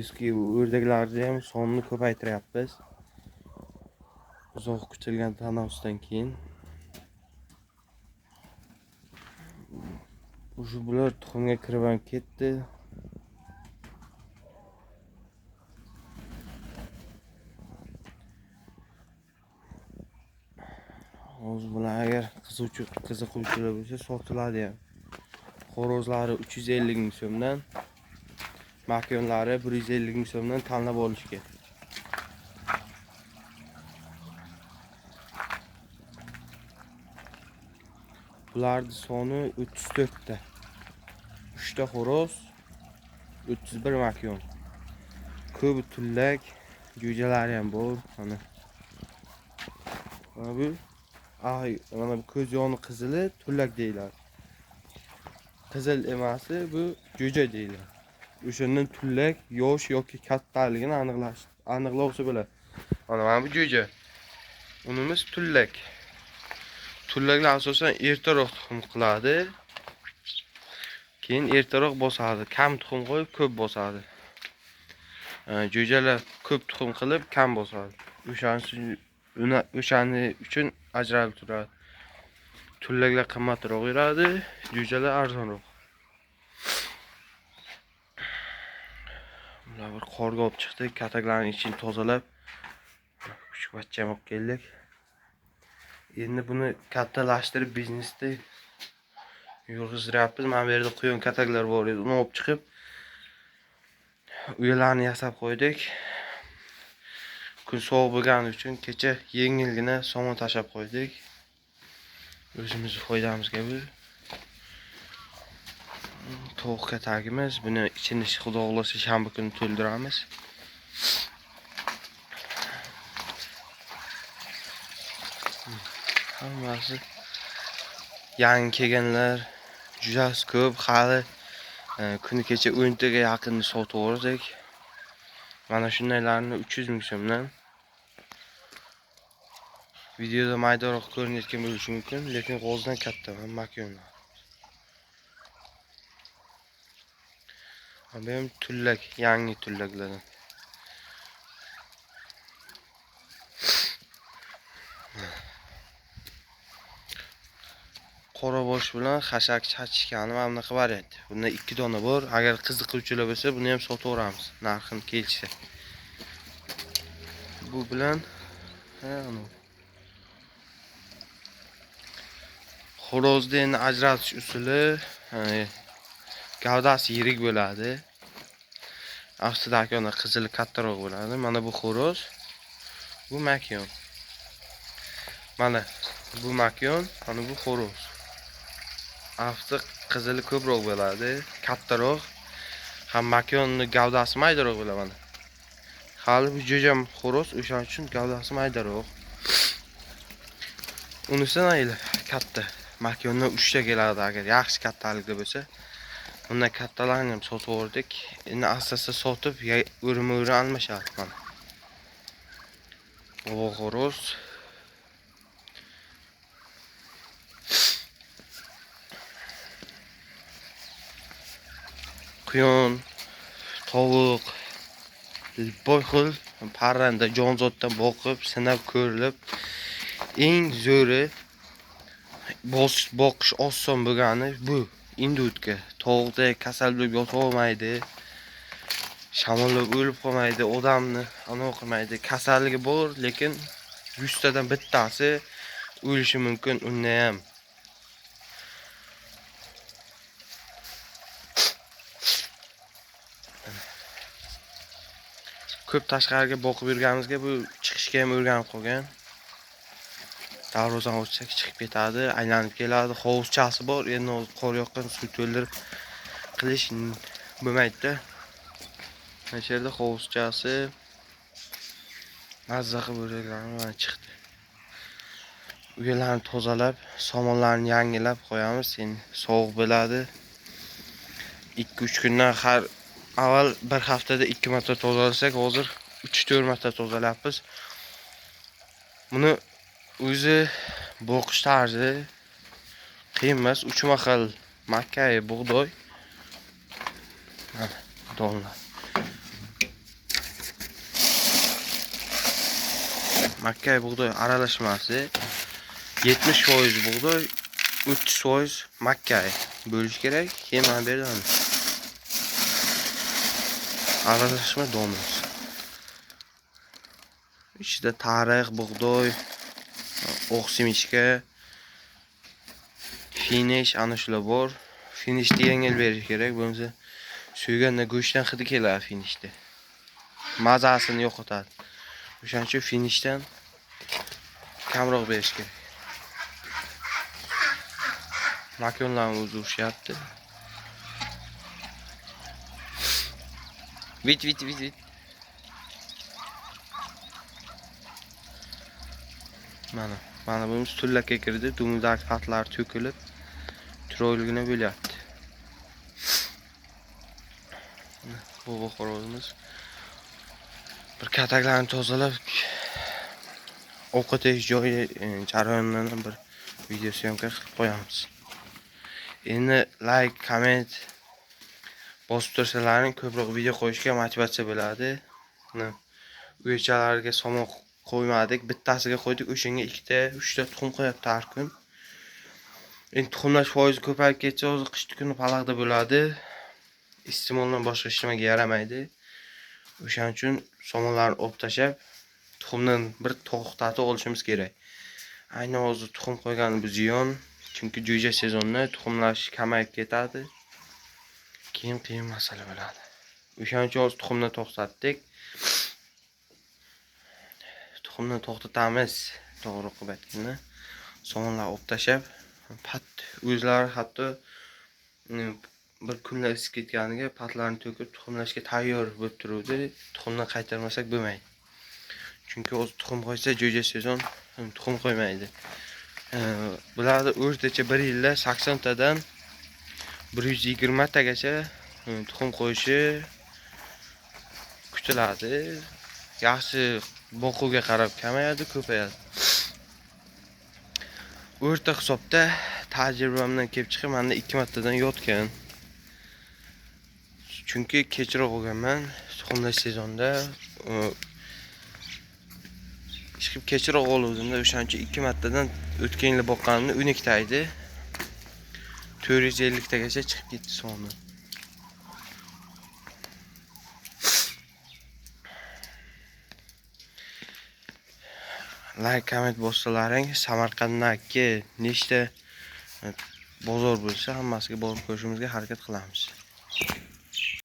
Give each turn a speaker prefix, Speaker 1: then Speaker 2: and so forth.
Speaker 1: Koreyskiy o'rdaklarni ham sonini ko'paytiryapmiz. Uzoq kutilgan tanaffusdan keyin. Shu bular tuxumga kirib ham ketdi. Hozir bular agar qiziquvchilar bo'lsa sotiladi ham. Xo'rozlari 350 ming so'mdan, makyonlari 150 ming so'mdan tanlab olishga. Bularning soni 34 ta. 3 ta xo'roz, 31 makyon. Ko'pi tullak, jo'jalari ham bor. Mana. Mana bu mana bu ko'z yoni qizili tullak deyiladi. Qizil emasi bu jo'ja deyiladi. O'shandan tullak yosh yoki kattaligini aniqlovchi bo'ladi. Mana bu jo'ja. Unimiz tullak. Tullaklar asosan ertaroq tuxum qiladi. Keyin ertaroq bosadi. Kam tuxum qo'yib ko'p bosadi. Jo'jalar ko'p tuxum qilib kam bosadi. O'shani uchun ajralib turadi. Tullaklar qimmatroq yuradi, jo'jalar arzonroq. Bular bir qorga olib chiqdik, kataklarning ichini tozalab, kuchuk bachcha ham olib keldik. Endi buni kattalashtirib biznesda yurg'izyapmiz. Mana bu yerda quyon kataklar bor edi, uni olib chiqib uyalarni yasab qo'ydik. Kun sovuq bo'lgani uchun kecha yengilgina somon tashlab qo'ydik. O'zimiz foydamizga bu. Tovuq katagimiz, buni ichini xudo xohlasa shanba kuni to'ldiramiz. Hammasi yangi kelganlar juda ko'p. Hali kuni kecha 10 taga yaqinni sotib yubordik. Mana shundaylarni 300 ming so'mdan. Videoda maydaroq ko'rinayotgan bo'lishi mumkin, lekin g'ozdan katta makyonlar. Bu ham tullak, yangi tullaklardan. Qora bosh bilan xashak chachishgani mana bunaqa variant. Bunda 2 dona bor. Agar qiziquvchilar bo'lsa, buni ham sotaveramiz, narxini kelishsa. Bu bilan xo'rozni endi ajratish usuli, gavdasi yirik bo'ladi. Aslidagi ona qizili kattaroq bo'ladi. Mana bu xo'roz, bu makyon. Mana bu makyon, mana bu xo'roz. Afti qizili ko'proq bo'ladi, kattaroq. Ham makyonni gavdasi maydaroq bo'ladi mana. Hali bu jo'jam xo'roz, o'shaning uchun gavdasi maydaroq. Unisi mayli, katta. Makyondan 3 ta keladi agar yaxshi kattalikda bo'lsa. Undan kattalarni ham sotib yubordik. Endi asta-asta sotib, o'rma-o'rin almashadi mana. Bobo xo'roz. Quyon, tovuq, bir xil parranda jonzotdan boqib, sinab ko'rilib, eng zo'ri boqish oson bo'lgani bu indutka. Tovuqda kasal bo'lib yota olmaydi, shamollab o'lib qolmaydi, odamni anaqa qilmaydi. Kasalligi bor, lekin 100 tadan bittasi o'lishi mumkin unda ham. Ko'p tashqariga boqib yurganimizga bu chiqishga ham o'rganib qolgan. Darvozani ochsak chiqib ketadi, aylanib keladi. Hovuzchasi bor, endi hozir qor yoqqan, suv to'ldirib qilish bo'lmaydi-da. Mana shu yerda hovuzchasi mazza qilib o'rganib mana chiqdi. Uylarni tozalab, somonlarni yangilab qo'yamiz. Endi sovuq bo'ladi. 2-3 kundan har avval bir haftada 2 marta tozalasak, hozir 3-4 marta tozalayapmiz. Buni o'zi boqish tarzi qiyin emas. 3 mahal makka, bug'doy. Mana donlar. Makka bug'doy aralashmasi 70% bug'doy, 30% makka bo'lishi kerak. Keyin mana bu yerdan aralashma donmiz. Ichida tarix, bug'doy, oq semichka, finish ana shular bor. Finishni yengil berish kerak, bo'lmasa so'yganda go'shtdan hidi keladi finishda. Mazasini yo'qotadi. O'shaning uchun finishdan kamroq berish kerak. Makonlarni o'zi urishyapti. Vit vit vit vit. Mana bunimiz tullakka kirdi. Dumidagi patlar to'kilib, chiroyligina bo'lyapti. Bu xo'rozimiz bir kataklarni tozalab ovqat yeyish joyi jarayonidan bir video syomka qilib qo'yamiz. Endi like, komment bosib tursalaring ko'proq video qo'yishga motivatsiya bo'ladi. Uychalarga somon qo'ymadik, bittasiga qo'ydik, o'shanga 2ta, 3ta tuxum qo'yapti har kun. Endi tuxumlash foizi ko'payib ketsa, o'zi qishki kuni palaxda bo'ladi. Iste'moldan boshqa hech nimaga yaramaydi. O'shaning uchun somonlarni olib tashlab, tuxumdan bir to'xtatib olishimiz kerak. Aynan hozir tuxum qo'ygani bu ziyon, chunki jo'ja sezonda tuxumlash kamayib ketadi. Keyin qiyin masala bo'ladi. O'shaning uchun hozir tuxumni to'xtatdik. Tuxumni to'xtatamiz, to'g'ri qilib aytganda. Somonlar olib tashlab, pat o'zlari hatto bir kunlar isib ketganiga patlarni to'kib tuxumlashga tayyor bo'lib turuvdi. Tuxumni qaytarmasak bo'lmaydi. Chunki o'zi tuxum qo'ysa jo'ja sezon tuxum qo'ymaydi. Bularda o'rtacha bir yilda 80 tadan 120 tagacha tuxum qo'yishi kutiladi. Yaxshi boquvga qarab kamayadi, ko'payadi. O'rta hisobda tajribamdan kelib chiqib, menda 2 martadan yotgan. Chunki kechroq olganman tuxumlash sezonda. Chiqib kechroq oluvdimda, o'shaning uchun 2 martadan o'tgan yili boqqanimda 12 ta edi. 450 tagacha chiqib ketdi soni. Like, komment bossalaring, Samarqanddagi nechta bozor bo'lsa, hammasiga borib ko'rishimizga harakat qilamiz.